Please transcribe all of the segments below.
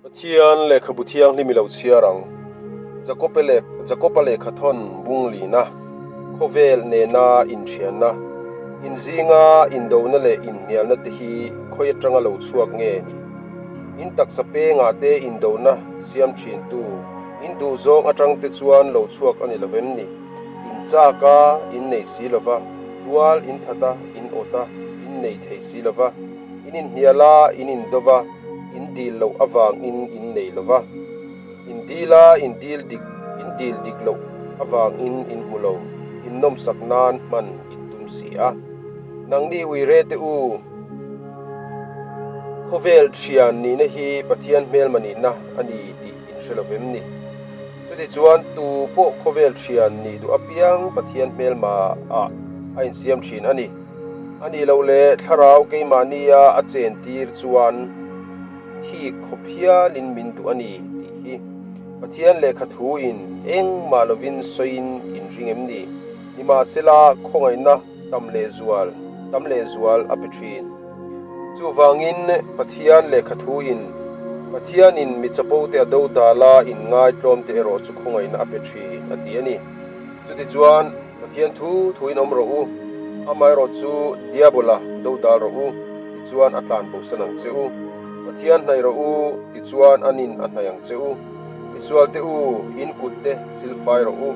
Pathian lehkhabu thianghlim i lo chhiar ang. Jakobe leh Jakoba lehkha thawn bung lina, khawvel nena inthianna, inzinga indona leh inhnialna te hi khawi atanga lo chhuak nge ni? In taksa pengah te indona siam thintu, in duhzawng atang te chuan lo chhuak a ni lo vem ni? In chak a, in nei si lo va, tual in that a, in awt a, in nei thei si lo va, in inhnial a, in indo va, in dil loh avangin in nei lo va, in dil a, in dil dik, in dil dik loh avangin in hmu lo, in nawmsak nan hman in tum si a. Nangni uire te u, khawvel thian nihna hi Pathian hmelma nihna a ni tih in hre lo vem ni? Chutichuan tu pawh khawvel thian nih duh apiang Pathian hmelma ah a insiam thin a ni. A nih loh leh thlarau keimahnia a chen tir chuan thik khawp hialin min duh a ni tih hi Pathian lehkha thuin engmah lovin sawiin in ring em ni? Nimahsela khawngaihna tam lehzual tam lehzual a pe thin. Chuvangin Pathian lehkha thuin Pathianin mi chapo te a do dal a inngai tlawm te erawh chu khawngaihna a pe thin a ti a ni. Chutichuan Pathian thu thuin awm rawh u, amaherawh chu Diabola do dal rawh u, tichuan a tlan bosan ang che u. Pathian hnaih rawh u, tichuan a nin a hnaih ang che u. Misual te u, in kut te silfai rawh u.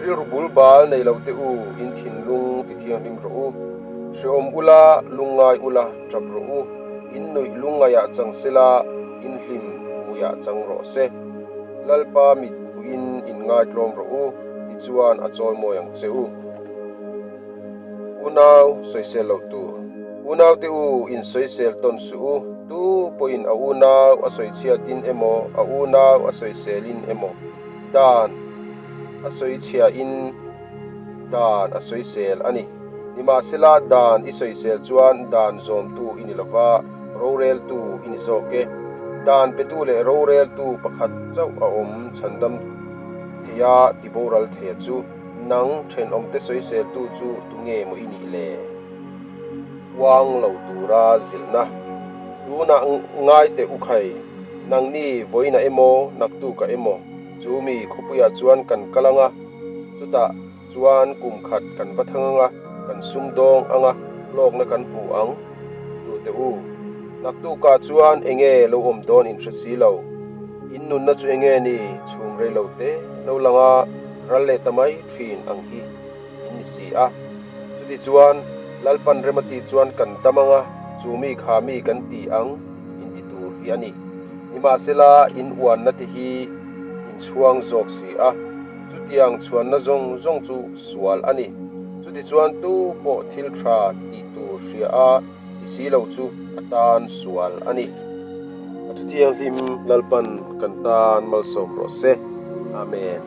Rilru bul bal nei lo te u, in thinlung ti thianghlim rawh u. Hrehawm ula, lungngai ula, tap rawh u. In nuih lungngaihah chang sela, in hlim hmuiah chang rawh se. Lalpa mit hmuhin in ngaitlawm rawh u. Tichuan a chawimawi ang che u. Unau sawisel loh tur. Unaute u in sawisel tawn suh u. Tu pawhin a unau a sawichhiatin emaw, a unau a sawiselin emaw, dan a sawichhiahin dan a sawisel a ni. Nimahsela dan i sawisel chuan dan zawmtu i ni lova, roreltu i ni zawk e. Dan petu leh roreltu pakhat chauh a awm chhandam. Theia ti boral theia chu nang thenawmte sawiseltu chu tunge maw i nih le? Uang lo tura zilhna tunah ngai teh u khai, nangni vawiinah emaw naktukah emaw chu mi khawpuiah chuan kan kal ang a, chutah chuan kum khat kan va thang ang a, kan sum dawng ang a, hlawkna kan hmu ang tu teh u. Naktukah chuan enge lo awm dawn in hre si lo. In nunna chu enge ni chhum rei lo te lo lang a, ral leh ta mai thin ang hi in ni si a. Chutichuan Lalpan rem a tih chuan kan dam ang a, chu mi kha mi kan ti ang in ti tur hi a ni. Nimahsela in uanna te hi in chhuang zawk si a. Chutiang chhuanna zawng zawng chu sual a ni. Chutichuan tu pawh thil tha tih tur hria a ti si lo chu a tan sual a ni. A thuthianghlim Lalpan kan tan malsawm rawh se. Amen.